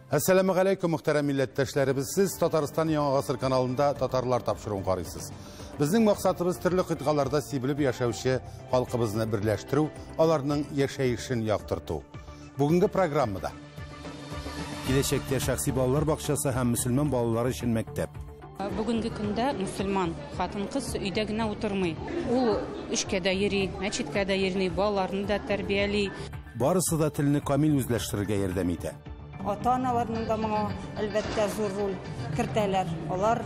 Әссәламегаләйкүм, мөхтәрәм милләттәшләребез! Сез Татарстан Яңа Гасыр каналында Татарлар тапшыруын карыйсыз. Безнең максатыбыз төрле кыйтгаларда сибелеп яшәүче халкыбызны берләштерү, аларның яшәешен яктырту. Бүгенге программада Киләчәктә шәхси балалар бакчасы һәм мөселман балалары өчен мәктәп. Бүгенге көндә мөселман хатын-кыз өйдә генә утырмый. Ул эшкә дә йөри, мәчеткә дә йөрми, балаларны да тәрбияли. Барысы да телне камил үзләштерергә ярдәм итә. Ата-аналарның да моңа, әлбәттә, зур роль кертәләр. Алар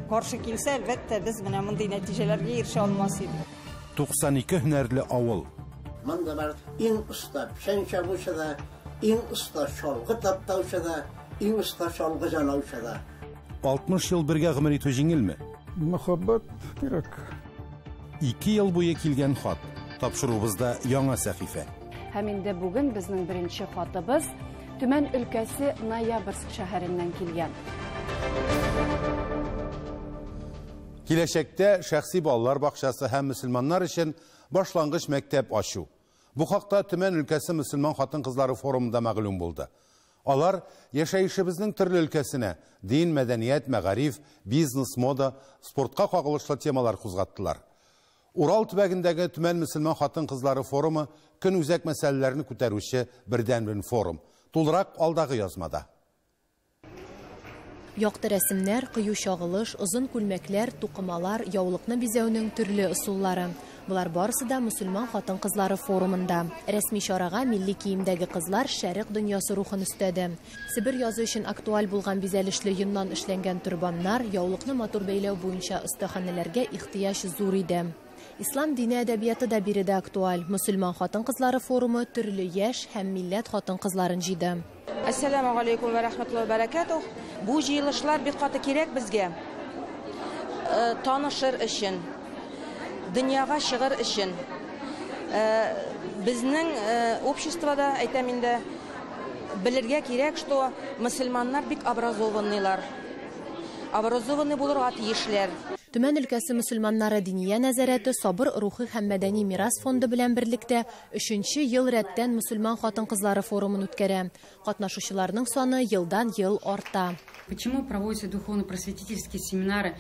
каршы килсә, әлбәттә, без менә мондый нәтиҗәләргә ирешә алмас идек. 92 һөнәрле авыл. Монда бар иң оста печән чабучы да, иң оста чалгы таптаучы да, иң оста чалгы җанаучы да. 60 ел бергә гомер итү җиңелме? Мәхәббәт кирәк. 2 ел буе килгән хат. Тапшыруыбызда яңа сәхифә. Һәм инде бүген безнең беренче хатыбыз Төмән өлкәсе Ноябрьск шәһәреннән килгән. Киләчәктә шәхси балалар бакчасы һәм мөселманнар өчен башлангыч мәктәп ачу. Бу хакта Төмән өлкәсе мөселман хатын-кызлары форумында мәгълүм булды. Алар яшәешебезнең төрле өлкәсенә дин, мәдәният, мәгариф, бизнес, мода, спортка кагылышлы темалар кузгаттылар. Урал төбәгендәге Төмән мөселман хатын-кызлары форумы көн үзәк мәсьәләләрне күтәрүче бердәнбер форум. Тулырак алдагы язмада. Якты рәсемнәр, кыю чагылыш, озын күлмәкләр, тукымалар, яулыкны бизәүнең төрле ысуллары. Болар барысы да мөселман хатын-кызлары форумында. Рәсми чарага милли киемдәге кызлар шәрык дөньясы рухын өстәде. Себер язы өчен актуаль булган бизәлешле йоннан эшләнгән торбаннар, яулыкны матур бәйләү буенча остаханәләргә ихтыяҗ зур иде. Ислам дине әдәбияты да биредә актуаль. Мөселман хатын-кызлары форумы төрле яшь һәм милләт хатын-кызларын җыйды. Әссәламү галәйкүм вә рәхмәтуллаһи вә бәрәкәтүһ. Бу җыелышлар бик каты кирәк безгә. Танышыр өчен, дөньяга чыгыр өчен. Безнең обществода, әйтәм инде, белергә кирәк, что мөселманнар бик образованныйлар. Образованный булырга тиешләр. Төмән өлкәсе мөселманнары Диния нәзарәте Сабыр рухи һәм мәдәни мирас фонды белән берлектә 3нче ел рәттән мөселман хатын-кызлары форумын үткәрә. Катнашучыларның саны елдан-ел арта. Почему проводятся духовно-просветительские семинары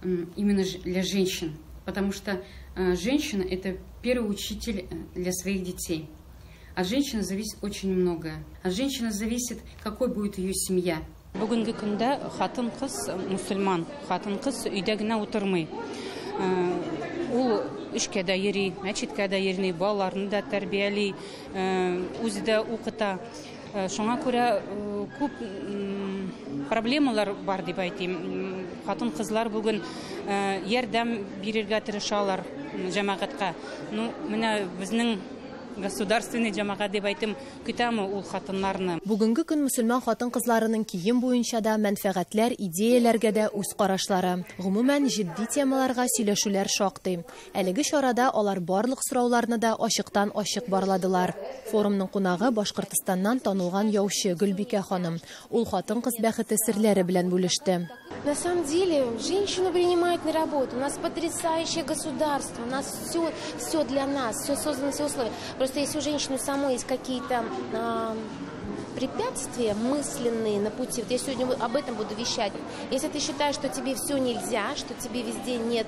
именно для женщин? Потому что женщина это первый учитель для своих детей. От женщины зависит очень многое. От женщины зависит, какой будет ее семья. Бүгенге көндә хатын-кыз мөселман, хатын-кыз өйдә генә утырмый. Ул эшкә дә йөри, мәчеткә дә йөрми, балаларны да тәрбияли, үзе дә укыта. Шуңа күрә күп проблемалар бар дип әйтим. Хатын-кызлар бүген ярдәм бирергә тырышалар җәмәгатькә. Ну, менә безнең государственный җәмәгать дип әйтим, көтәме ул хатыннарны. Бүгенге көн мөселман хатын-кызларының кием буенча да мәнфәгатьләр, идеяләргә дә үз карашлары. Гомумән, җитди темаларга сөйләшүләр шактый. Әлеге чарада алар барлык сорауларны да ачыктан-ачык барладылар. Форумның кунагы Башкортостаннан танылган яучы Гөлбикә ханым. Ул хатын-кыз бәхете серләре белән бүлеште. На самом деле, женщину принимают на работу. У нас потрясающее государство, у нас все для нас, все создано, все условия. Просто если у женщины самой есть какие-то препятствия мысленные на пути, вот я сегодня об этом буду вещать. Если ты считаешь, что тебе все нельзя, что тебе везде нет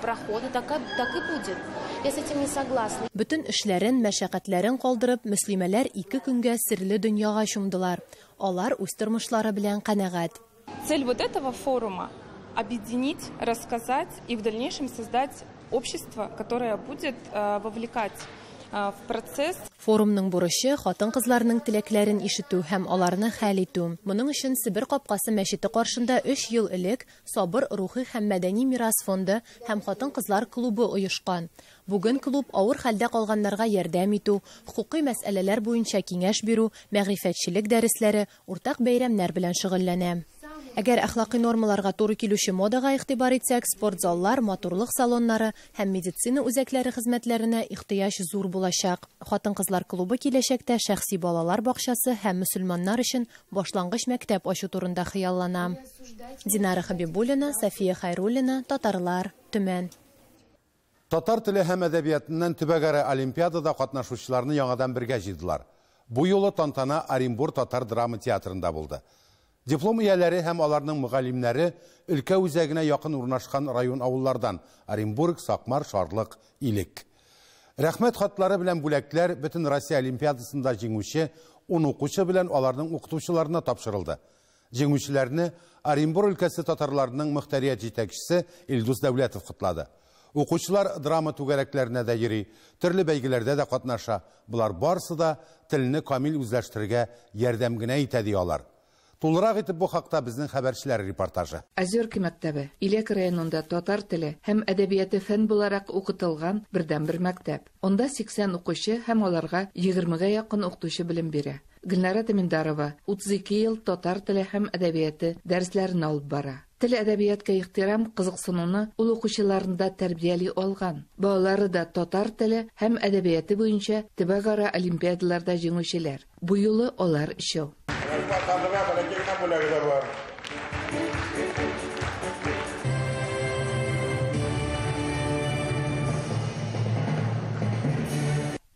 прохода, так и будет. Я с этим не согласна. Бөтен эшләрен, мәшәкатьләрен калдырып, мөслимәләр 2 көнгә серле дөньяга чумдылар. Алар үз тормышлары белән канәгать. Цель вот этого форума – объединить, рассказать и в дальнейшем создать общество, которое будет вовлекать в процесс. Форумның бурычы хатын-кызларның теләкләрен ишетү һәм аларны хәл итү. Моның өчен Себер капкасы мәчете каршында 3 ел элек Сабыр рухи һәм мәдәни мирас фонды һәм хатын-кызлар клубы оешкан. Бүген клуб авыр хәлдә калганнарга ярдәм итү, хукукый мәсьәләләр буенча киңәш бирү, мәгърифәтчелек дәресләре, уртак бәйрәмнәр белән шөгыльләнә. Әгәр әхлакый нормаларга туры килүче модага игътибар итсәк, спорт заллар, матурлык салоннары һәм медицина үзәкләре хезмәтләренә ихтыяҗ зур булачак. Хатын-кызлар клубы киләчәктә шәхси балалар бакчасы һәм мөселманнар өчен башлангыч мәктәп ачу турында хыяллана. Динара Хабибуллина, София Хайруллина, Татарлар, Төмән. Татар теле һәм әдәбиятыннан төбәкара олимпиадада катнашучыларны яңадан бергә җыйдылар. Бу юлы тантана Оренбур татар драма театрында булды. Диплом ияләре һәм аларның мөгаллимнәре өлкә үзәгенә якын урнашкан район авыллардан Оренбург, Сакмар, Шарлык, Илек. Рәхмәт хатлары белән бүләкләр бөтен Россия олимпиадасында җиңүче 10 укучы белән аларның укытучыларына тапшырылды. Җиңүчеләрне Оренбур өлкәсе татарларының мөхтәрият җитәкчесе Илдус Дәүләтов котлады. Укучылар драма түгәрәкләренә дә йөри, төрле бәйгеләрдә дә катнаша. Болар барысы да телне камил үзләштерергә ярдәм генә итә ди алар. Тулырак итеп бу хакта безнең хәбәрчеләр репортажы. Озерки мәктәбе Илек районында татар теле һәм әдәбияты фән буларак укытылган бердәнбер мәктәп. Анда 80 укучы һәм аларга 20-гә якын укытучы белем бирә. Гөлнара Тәминдарова 32 ел татар теле һәм әдәбияты дәресләрен алып бара. Тел әдәбиятка ихтирам кызыксынуны ул укучыларында тәрбияли алган. Балалары да татар теле һәм әдәбияты буенча төбәкара олимпиадаларда җиңүчеләр. Бу юлы алар өчәү.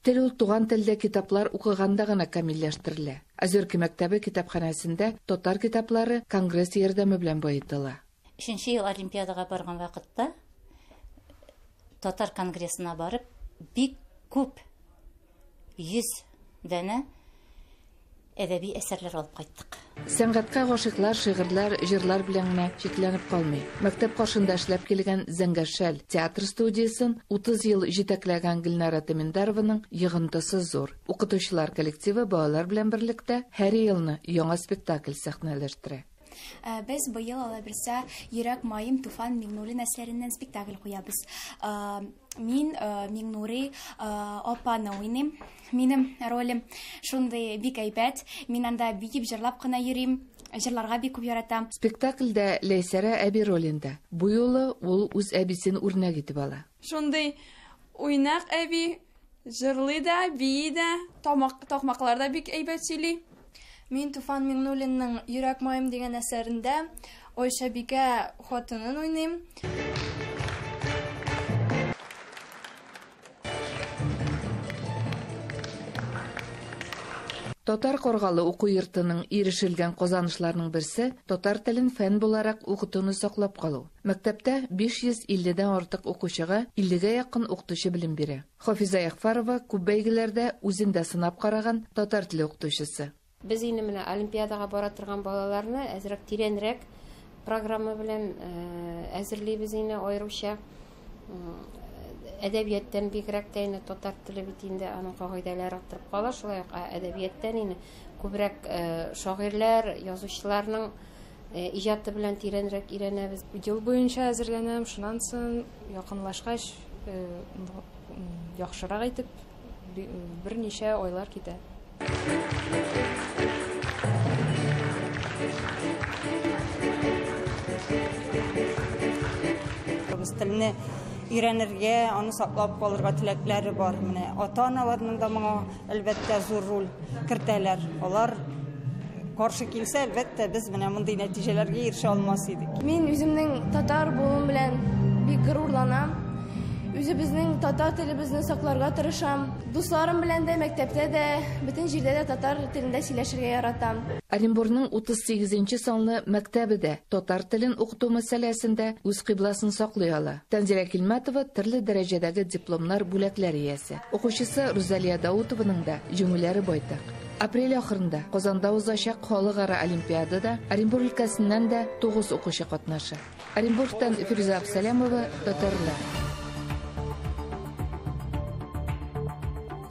Тел ул туган телдә китаплар укыганда гына камилләштерелә. Озерки мәктәбе китапханәсендә татар китаплары конгресс ярдәме белән баетыла. Өченче ел олимпиадага барган вакытта татар конгрессына барып бик күп 100 данә әдәби әсәрләр алып кайттык. Сәнгатькә гашыйклар шигырьләр, җырлар белән генә чикләнеп калмый. Мәктәп каршында эшләп килгән Зәңгәр шәл театр студиясен 30 ел җитәкләгән Гөлнара Тәминдарованың йогынтысы зур. Укытучылар коллективы балалар белән берлектә һәр елны яңа спектакль сәхнәләштерә. Без быел алабирса Йөрәк маем Туфан Миңнурин әсәреннән спектакль куябыз. Мин Миңнури апаны уйныйм. Минем ролем шундый бик әйбәт. Мин анда биеп җырлап кына йөрим. Җырларга бик күп яратам. Спектакльдә Ләйсәрә әби ролендә. Бу юлы ул үз әбисен үрнәк итеп ала. Шундый уйнак әби, җырлый да, бии дә, такмаклар да бик әйбәт сөйли. Мин Туфан Миңнуллинның Йөрәк маем дигән әсәрендә Айшәбикә хатынын уйныйм. Татар Каргалы уку йортының ирешелгән казанышларының берсе татар телен фән буларак укытуны саклап калу. Мәктәптә 550-дән артык укучыга 50-гә якын укытучы белем бирә. Хафиза Яхфарова күп бәйгеләрдә үзен дә сынап караган татар теле укытучысы. Без инде менә олимпиадага бара торган балаларны әзрәк тирәнрәк программа белән әзерлибез инде, аеруча әдәбияттан бигрәк тә инде татар теле бит инде аның кагыйдәләре арттырып кала, шулай ук әдәбияттан инде күбрәк шагыйрьләр, язучыларның иҗаты белән тирәнрәк өйрәнәбез. Ел буенча әзерләнәм, шуннан соң якынлашкач яхшырак итеп берничә айлар китә. Рус телне өйрәнергә, аны саклап калырга теләкләре бар. Менә ата-аналарның да моңа әлбәттә зур роль кертәләр. Алар каршы килсә, әлбәттә, без менә мондый нәтиҗәләргә ирешә алмас идек. Мин үземнең татар булуым белән бик горурланам. Үзебезнең татар телебезне сакларга тырышам. Дусларым белән дә, мәктәптә дә, бөтен җирдә дә татар телендә сөйләшергә яратам. Оренбурның 38 санлы мәктәбе дә татар телен укыту мәсьәләсендә үз кыйбласын саклый ала. Танзилә Килмәтова төрле дәрәҗәдәге дипломнар, бүләкләр иясе. Укучысы Рузалия Даутованың да җиңүләре байтак. Апрель ахырында Казанда узачак халыкара олимпиадада Оренбур өлкәсеннән дә 9 укучы катнаша. Оренбургтан Фирүзә Абсалямова, Татарлар.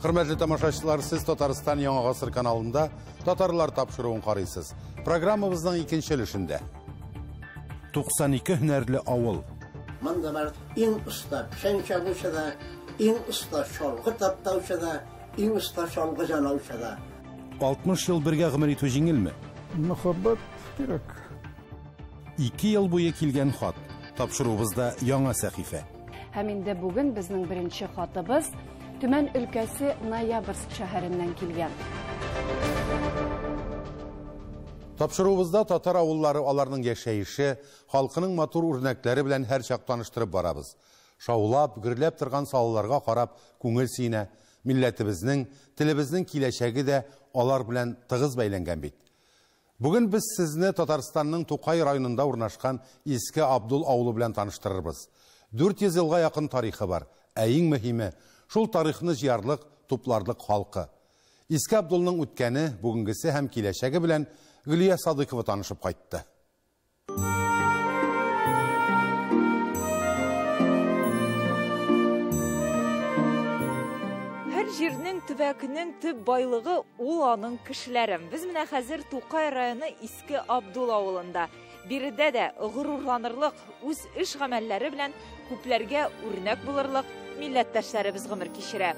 Хөрмәтле тамашачылар, сез Татарстан Яңа Гасыр каналында Татарлар тапшыруын карыйсыз. Программабызның икенче өлешендә 92 һөнәрле авыл. Монда бар иң оста печән чабучы да, иң оста чалгы таптаучы да, иң оста чалгы җанаучы да. 60 ел бергә гомер итү җиңелме? Мәхәббәт кирәк. 2 ел буе килгән хат. Тапшыруыбызда яңа сәхифә. Һәм инде бүген безнең беренче хатыбыз Төмән өлкәсе Ноябрьск шәһәреннән килгән. Тапшыруыбызда татар авыллары, аларның яшәеше, халкының матур үрнәкләре белән һәрчак таныштырып барабыз. Шаулап, гөрләп торган салаларга карап күңел сөенә. Милләтебезнең, телебезнең киләчәге дә алар белән тыгыз бәйләнгән бит. Бүген без сезне Татарстанның Тукай районында урнашкан Иске Абдул авылы белән таныштырырбыз. 400 елга якын тарихы бар, ә иң мөһиме, шул тарихны җыярлык, тупларлык халкы. Иске Абдулның үткәне, бүгенгесе һәм киләчәге белән Гөлия Садыкова танышып кайтты. Һәр җирнең, төбәкнең төп байлыгы ул аның кешеләре. Без менә хәзер Тукай районы Иске Абдул авылында. Биредә дә горурланырлык, үз эш гамәлләре белән күпләргә үрнәк булырлык милләттәшләребез гомер кичерә.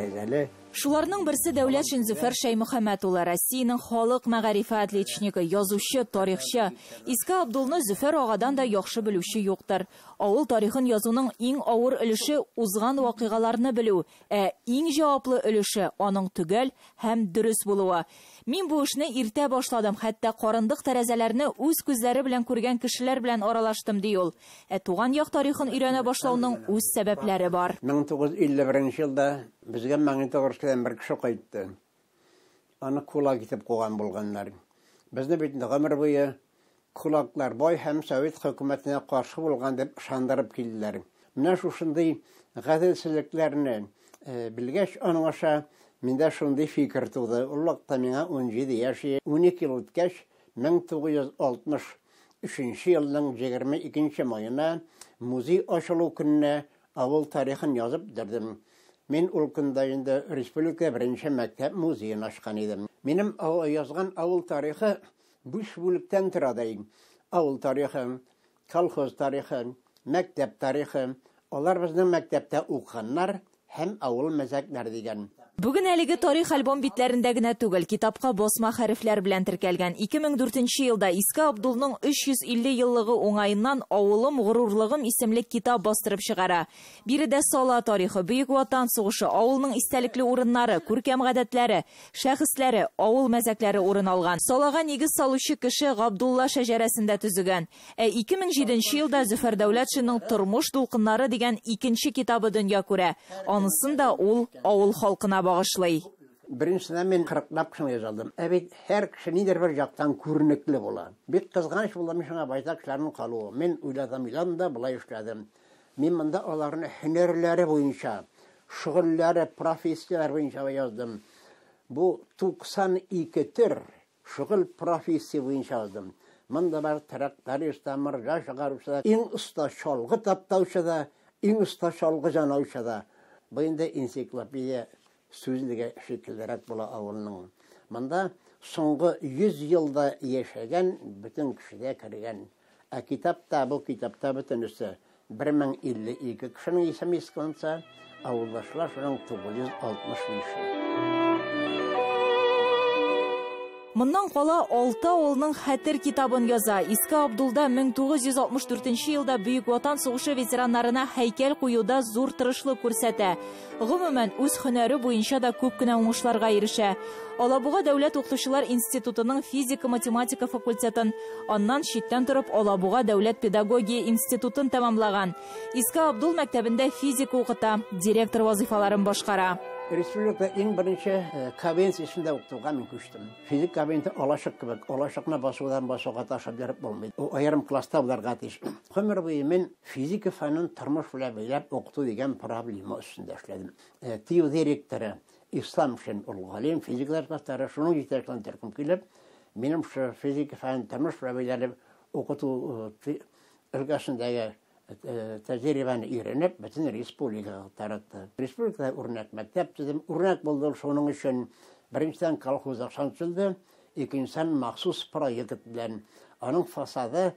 Рәзәле. Шуларның берсе Дәүләтшин Зөфәр Шәймөхәммәт улы, Россиянең халык мәгарифе отличнигы, язучы, тарихчы. Иске Абдулны Зөфәр агадан да яхшы белүче юктыр. Авыл тарихын язуның иң авыр өлеше узган вакыйгаларны белү, ә иң җаваплы өлеше аның төгәл һәм дөрес булуы. Мин бу эшне иртә башладым, хәтта карындык тәрәзәләрне үз күзләре белән күргән кешеләр белән аралаштым, ди ул. Ә туган як тарихын өйрәнә башлауның үз сәбәпләре бар. 1951 елда безгә Магнитогорскидан бер кеше кайтты. Аны кулак итеп куган булганнар. Безне бит инде гомер буе кулаклар бай һәм совет хөкүмәтенә каршы булган дип ышандырып килделәр. Менә шушындый гаделсезлекләрне белгәч, аның аша миндә шундый фикер туды. Ул вакытта миңа 17 яшь, 12 ел үткәч, 1963 елның 22 маена музей ачылу көненә авыл тарихын язып бетердем. Мин ул көндә инде республика беренче мәктәп музеен ачкан идем. Минем язган авыл тарихы 5 бүлектән тора да. Авыл тарихы, колхоз тарихы, мәктәп тарихы. Алар безнең мәктәптә укыганнар һәм авыл мәзәкләре дигән. Бүген әлеге тарих альбом битләрендә генә түгел, китапка басма хәрефләр белән теркәлгән. 2004 елда Иске Абдулның 350 еллыгы уңаеннан Авылым горурлыгым исемле китап бастырып чыгара. Биредә сала тарихы, Бөек Ватан сугышы, авылның истәлекле урыннары, күркәм гадәтләре, шәхесләре, авыл мәзәкләре урын алган. Салага нигез салучы кеше Габдулла шәҗәрәсендә төзегән. Ә 2007 елда Зөфәр Дәүләтшинның Тормыш дулкыннары дигән икенче китабы дөнья күрә. Анысын да ул авыл халкына багышлый. Беренчедән мин 40лап кешене язалдым. Ә бит һәр кеше нидер бер яктан күренекле була. Бик кызганыч булды мин шуңа байтак кешеләрнең калуы. Мин уйладым, уйладым да болай эшләдем. Мин монда аларны һөнәрләре буенча, шөгыльләре, профессияләр буенча яздым. Бу 92 төр шөгыль профессия буенча яздым. Монда бар тракторист та, моржа чыгаручы да, иң оста чалгы таптаучы да, иң оста чалгы җанаучы да. Бу инде энциклопедия сүзлеге шикеллерәк була авылның. Монда соңгы 100 елда яшәгән бөтен кеше дә кергән. Ә китапта, бу китапта бөтенесе 1052 кешенең исеме искланса, авылдашлар шуның 965. Моннан кала 6 авылның хәтер китабын яза. Иске Абдулда 1964 елда Бөек Ватан сугышы ветераннарына һәйкәл куюда зур тырышлык күрсәтә. Гомумән, үз һөнәре буенча да күп кенә уңышларга ирешә. Алабуга дәүләт укытучылар институтының физика-математика факультетын, аннан читтән торып Алабуга дәүләт педагогия институтын тәмамлаган. Иске Абдул мәктәбендә физика укыта, директор вазифаларын башкара. Республика иң беренче кабинет эчендә укытуга мин күчтем. Физик кабинеты алачык кебек, алачыкны басудан басуга ташлап йөреп булмый. Ул аерым класста булырга тиеш. Гомер буе мин физика фәнен тормыш белән бәйләп укыту дигән проблема өстендә эшләдем. ТИҮ директоры Исламшин ул галим, физика дәрестәре, шуның җитәкчелегенә төркем килеп, минем шушы физика фәнен тормыш белән бәйләп укыту өлкәсендәге тәҗрибәне өйрәнеп, бөтен республикага таратты. Республикада үрнәк мәктәп төзедем. Үрнәк булды ул шуның өчен. Беренчедән колхоз акчаны төзелде, икенчедән махсус проект белән. Аның фасады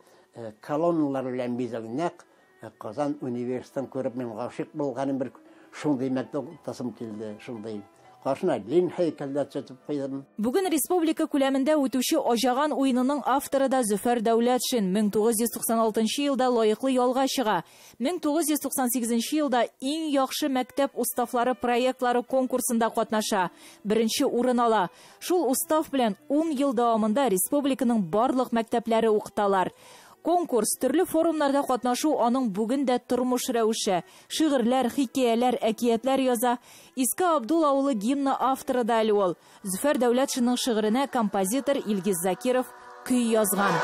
колонналар белән бизәлгән. Нәкъ Казан университетын күреп мин гашыйк булганым бер шундый мәктәп укытасым килде, шундый. Каршына Ленин һәйкәлләр төзетеп куйдым. Бүген республика күләмендә үтүче Аҗаган уенының авторы да Зөфәр Дәүләтшин. 1996 елда лаеклы ялга чыга. 1998 елда иң яхшы мәктәп уставлары проектлары конкурсында катнаша. Беренче урын ала. Шул устав белән 10 ел дәвамында республиканың барлык мәктәпләре укыталар. Конкурс, төрле форумнарда катнашу аның бүген дә тормыш рәвеше. Шигырьләр, хикәяләр, әкиятләр яза. Иске Абдул авылы гимны авторы да әле ул. Зөфәр Дәүләтшинның шигыренә композитор Илгиз Закиров көй язган.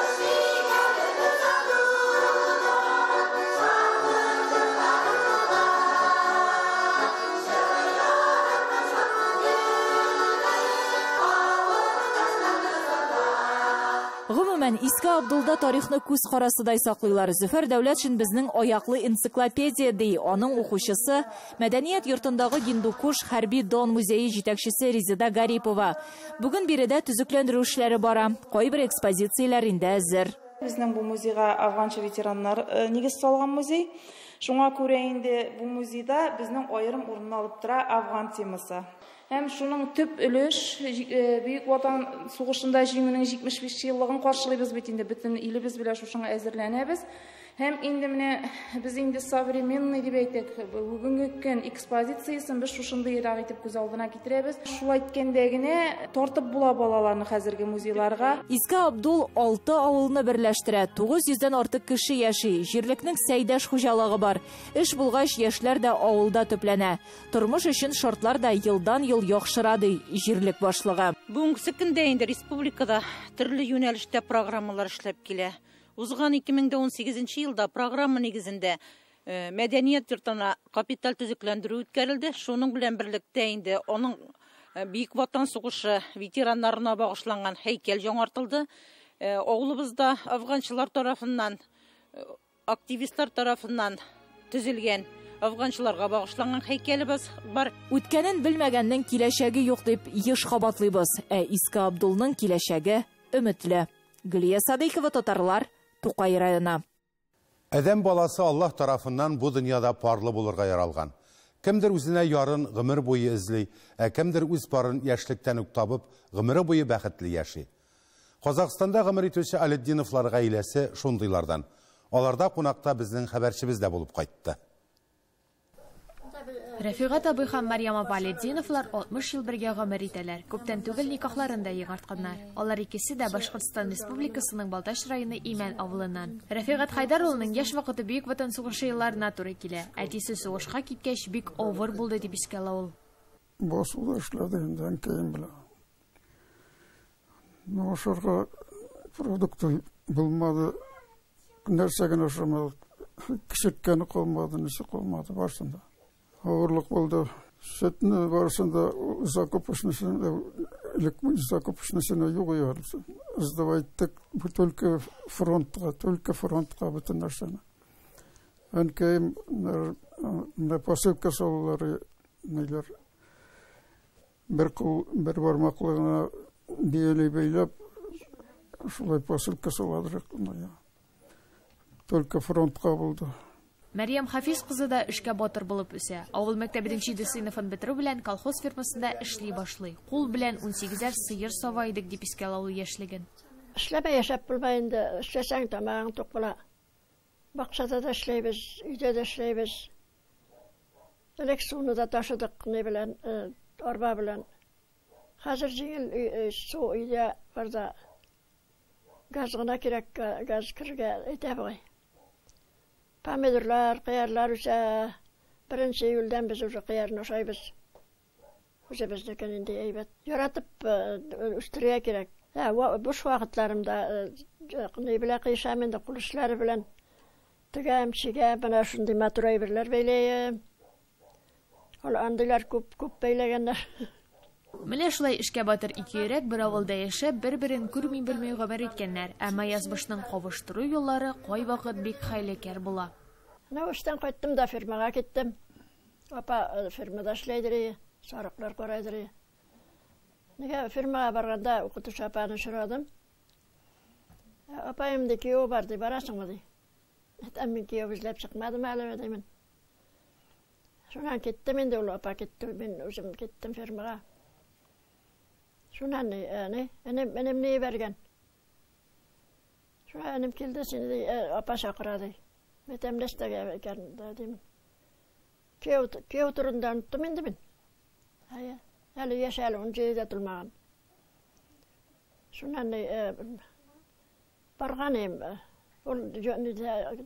Гомумән, Иске Абдулда тарихны күз карасыдай саклыйлар. Зөфәр Дәүләтшин безнең аяклы энциклопедия, ди аның укучысы, Мәдәният йортындагы Гиндукуш хәрби дан музее җитәкчесе Резеда Гарипова. Бүген биредә төзекләндерү эшләре бара. Кайбер экспозицияләр инде әзер. Безнең бу музейга афганчы ветераннар нигез салган музей. Шуңа күрә инде бу музейда безнең аерым урынны алып тора афган темасы. Һәм шуның төп өлеш Бөек Ватан сугышында җиңүнең 75 еллыгын каршылыйбыз бит инде, бөтен илебез белән шушыңа әзерләнәбез. Һәм инде менә без инде современный дип әйтик, бүгенге көн экспозициясен без шушындыйрак итеп күз алдына китерәбез. Шулай иткәндә генә тартып була балаларны хәзерге музейларга. Иске Абдул 6 авылны берләштерә, 900дән артык кеше яши. Җирлекнең Сәйдәш хуҗалыгы бар. Эш булгач, яшьләр дә авылда төпләнә. Тормыш өчен шартлар да елдан-ел яхшыра, ди җирлек башлыгы. Бүгенге көндә инде республикада төрле юнәлештә программалар эшләп килә. Узган 2018 елда программа нигезендә мәдәният йортына капиталь төзекләндерү үткәрелде. Шуның белән берлектә инде аның Бөек Ватан сугышы ветераннарына багышланган һәйкәл яңартылды. Авылыбызда афганчылар тарафыннан, активистлар тарафыннан төзелгән афганчыларга багышланган һәйкәлебез бар. Үткәнен белмәгәннең киләчәге юк дип еш кабатлыйбыз. Ә Иске Абдулның киләчәге өметле. Гөлия Садыйкова, Татарлар, Тукай районы. Адәм баласы Аллаһ тарафыннан бу дөньяда парлы булырга яралган. Кемдер үзенә ярын гомер буе эзли, ә кемдер үз парын яшьлектән үк табып, гомере буе бәхетле яши. Казахстанда гомер итүче Алетдиновлар гаиләсе шундыйлардан. Аларда кунакта безнең хәбәрчебез дә булып кайтты. Рәфигать абый һәм Марьям апа Алетдиновлар 60 ел бергә гомер итәләр. Күптән түгел никахларын да яңартканнар. Алар икесе дә Башкортстан Республикасының Балтач районы Имән авылыннан. Рәфигать Хайдар улының яшь вакыты Бөек Ватан сугышы елларына туры килә. Әтисе сугышка киткәч бик авыр булды дип искә ала ул. Басуда эшләде инде әнкәем белән. Но ашарга продукты булмады. Нәрсә генә ашамадык. Кичеккәне калмады, нәрсә калмады барысында. Авырлык булды. Сөтне барысында закупочныйсына юк ярысы. Сдавать только фронтка, только фронтка бөтен нәрсәне. Әнкәем менә посылка салулары ниләр. Бер кул, бер бармаклы гына бияләй бәйләп, шулай посылка саладырык. Только фронтка булды. Мәрьям Хафиз кызы да эшкә батыр булып үсә. Авыл мәктәбенең 7 сыйныфын бетерү белән колхоз фермасында эшли башлый. Кул белән 18-әр сыер сава идек дип искә ала ул яшьлеген. Эшләмәй яшәп булмай инде. Эшләсәң тамагың тук була. Бакчада да эшләйбез, өйдә дә эшләйбез. Элек суны да ташыдык ни белән, арба белән. Хәзер җиңел су өйдә бар да. Газ гына кирәк, газ керергә әйтә бугай. Помидорлар, кыярлар үсә. 1 июльдән без уже кыярны ашайбыз. Үзебезнекен инде әйбәт. Яратып үстерергә кирәк. Буш вакытларымда ни белән кыйшам инде, кул эшләре белән. Тегәм, чигәм, менә шундый матур әйберләр бәйләйм. Ул андыйлар күп-күп бәйләгәннәр. Менә шулай эшкә батыр ике йөрәк бер авылда яшәп, бер-берен күрми белми гомер иткәннәр. Әмма язмышның кавыштыру юллары кайвакыт бик хәйләкәр була. Менә эштән кайттым да фермага киттем. Апа фермада эшләйдер, сарыклар карайдыр. Нигә фермага барганда укытучы апаны очрадым. Апаем ди, кияү бар ди, барасыңмы ди. Әйтәм, мин кияү эзләп чыкмадым әле димен. Шуннан киттем инде, ул апа китте, мин үзем киттем фермага. Шуннан энем ни бәргән. Шуннан энем килде, сине апа чакыра ди. Әйтәм, нәрсәгә икән димен. Кияү турында оныттым инде мин. Әле яшь әле 17-дә тулмаган. Шуннан барган идем. Ул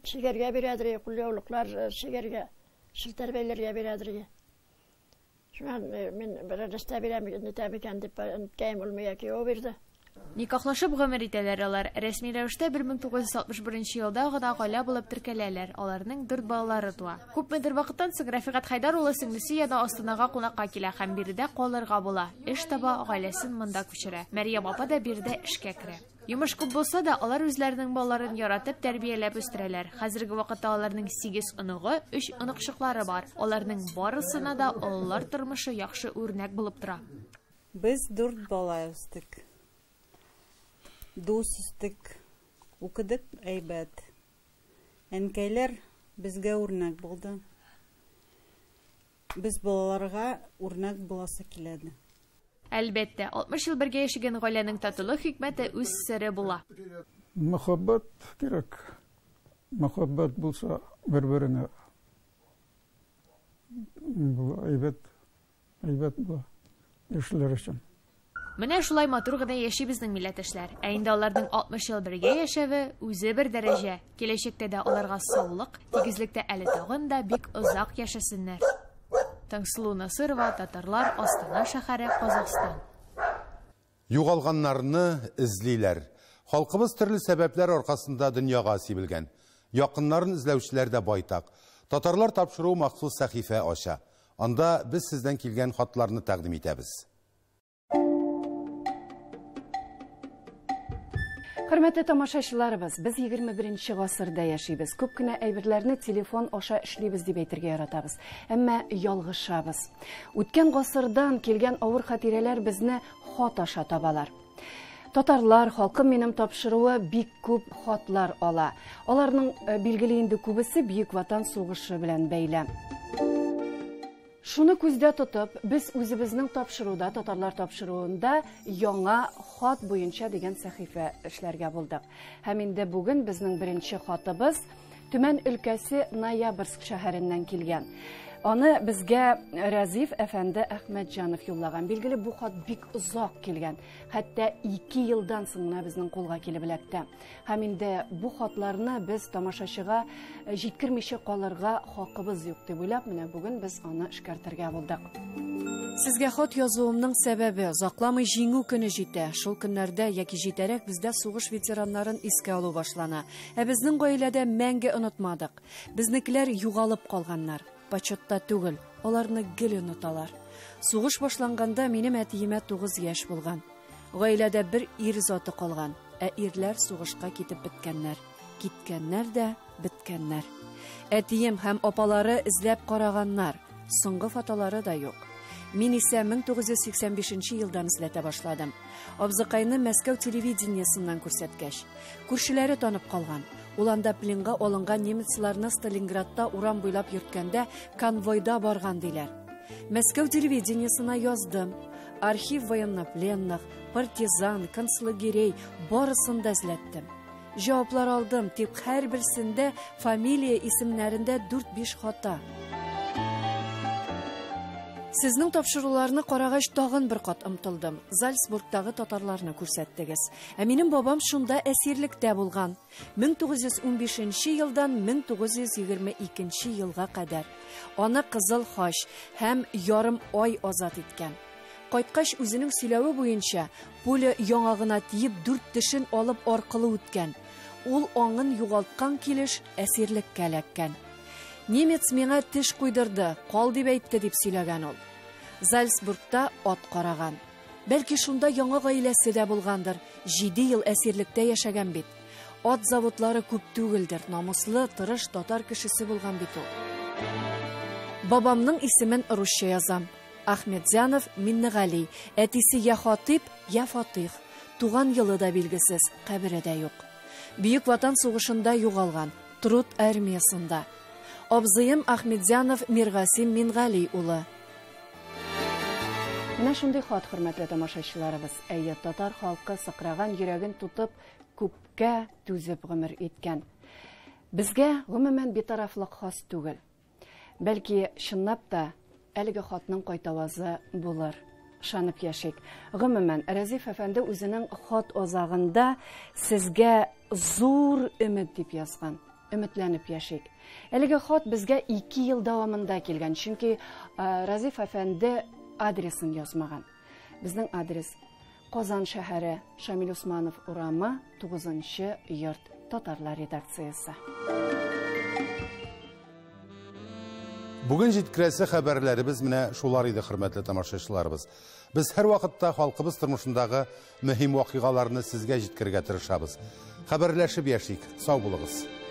чигәргә бирәдер, кулъяулыклар чигәргә, челтәр бәйләргә бирәдер. Шуннан мин бер дәстә бирәм, нитәм икән дип, әнкәем ул миңа кияү бирде. Никахлашып гомер итәләр алар. Рәсми рәвештә 1961 елда гына гаилә булып теркәләләр. Аларның дүрт балалары туа. Күпмедер вакыттан соң Рәфигать Хәйдәр улы сеңлесе янына Астанага кунакка килә һәм биредә калырга була. Эш таба, гаиләсен монда күчерә. Мәрьям апа да биредә эшкә керә. Йомыш күп булса да, алар үзләренең балаларын яратып, тәрбияләп үстерәләр. Хәзерге вакытта аларның сигез оныгы, өч оныкчыклары бар. Аларның барысына да олылар тормышы яхшы үрнәк булып тора. Без дүрт бала үстек. Дус үстек. Укыдык әйбәт. Әнкәйләр безгә үрнәк булды. Без балаларга үрнәк буласы киләде. Әлбәттә, 60 ел бергә яшәгән гаиләнең татулык хикмәте үз сере була. Мәхәббәт кирәк. Мәхәббәт булса бер-береңә бу әйбәт, әйбәт була яшьләр өчен. Менә шулай матур гына яши безнең милләттәшләр. Ә инде аларның 60 ел бергә яшәве үзе бер дәрәҗә. Киләчәктә дә аларга саулык, тигезлектә әле тагын да бик озак яшәсеннәр. Таңсылу Насырова, Татарлар, Астана шәһәре, Казахстан. Югалганнарны эзлиләр. Халкыбыз төрле сәбәпләр аркасында дөньяга сибелгән. Якыннарын эзләүчеләр дә байтак. Татарлар тапшыруы махсус сәхифә ача. Анда без сездән килгән хатларны тәкъдим итәбез. Хөрмәтле тамашачыларыбыз, без 21 гасырда яшибез. Күп кенә әйберләрне телефон аша эшлибез дип әйтергә яратабыз. Әмма ялгышабыз. Үткән гасырдан килгән авыр хатирәләр безне хат аша табалар. Татарлар, халкым минем тапшыруы бик күп хатлар ала. Аларның билгеле инде күбесе Бөек Ватан сугышы белән бәйле. Шуны күздә тотып, без үзебезнең тапшыруда, татарлар тапшыруында яңа хат буенча дигән сәхифә эшләргә булдык. Һәм инде бүген безнең беренче хатыбыз Төмән өлкәсе Ноябрьск шәһәреннән килгән. Аны безгә Рәзиф әфәнде Әхмәтҗанов юллаган. Билгеле, бу хат бик озак килгән. Хәтта 2 елдан соң гына безнең кулга килеп эләкте. Һәм инде бу хатларны без тамашачыга җиткермичә калырга хакыбыз юк дип уйлап, менә бүген без аны эшкәртергә булдык. Сезгә хат язуымның сәбәбе, озакламый Җиңү көне җитә. Шул көннәрдә яки җитәрәк бездә сугыш ветераннарын искә алу башлана. Ә безнең гаиләдә мәңге онытмадык. Безнекеләр югалып калганнар. Почетта түгел, аларны гел оныталар. Сугыш башланганда минем әтиемә 9 яшь булган. Гаиләдә бер ир заты калган, ә ирләр сугышка китеп беткәннәр. Киткәннәр дә беткәннәр. Әтием һәм апалары эзләп караганнар, соңгы фотолары да юк. Мин исә 1985 елдан эзләтә башладым. Абзыкайны Мәскәү телевидениесеннән күрсәткәч, күршеләре танып калган. Ул анда пленга алынган немецларны Сталинградта урам буйлап йөрткәндә конвойда барган диләр. Мәскәү телевидениесына яздым. Архив военнопленных, партизан, концлагерей барысын да эзләттем. Җаваплар алдым, тик һәрберсендә фамилия исемнәрендә 4-5 хата. Сезнең тапшыруларны карагач тагын бер кат омтылдым. Зальцбургтагы татарларны күрсәттегез. Ә минем бабам шунда әсирлектә булган. 1915 елдан 1922 елга кадәр. Аны Кызыл Хач һәм Ярым Ай азат иткән. Кайткач үзенең сөйләве буенча пуля яңагына тиеп 4 тешен алып аркылы үткән. Ул аңын югалткан килеш әсирлеккә эләккән. Немец миңа теш куйдырды, кал дип әйтте дип сөйләгән ул. Зальцбургта ат караган. Бәлки шунда яңа гаиләсе дә булгандыр. 7 ел әсирлектә яшәгән бит. Ат заводлары күп түгелдер, намуслы, тырыш татар кешесе булган бит ул. Бабамның исемен русча язам. Ахметзянов Миннегали, әтисе я Хатип, я Фатих. Туган елы да билгесез, кабере дә юк. Бөек Ватан сугышында югалган, Труд армиясында. Абзыем Ахметзянов Миргасим Мингали улы. Менә шундый хат, хөрмәтле тамашачыларыбыз. Әйе, татар халкы сыкраган йөрәген тотып, күпкә түзеп гомер иткән. Безгә гомумән битарафлык хас түгел. Бәлки, чынлап та әлеге хатның кайтавазы булыр. Ышанып яшик. Гомумән, Рәзиф әфәнде үзенең хат азагында сезгә зур өмет дип язган. Өметләнеп яшик. Әлеге хат безгә 2 ел дәвамында килгән, чөнки Разиф әфәнде адресын язмаган. Безнең адрес Казан шәһәре, Шамил Усманов урамы, 9 йорт, татарлар редакциясе. Бүген җиткерәсе хәбәрләребез менә шулар иде, хөрмәтле тамашачыларыбыз. Без һәрвакытта халкыбыз тормышындагы мөһим вакыйгаларны сезгә җиткерергә тырышабыз. Хәбәрләшеп яшик. Сау булыгыз.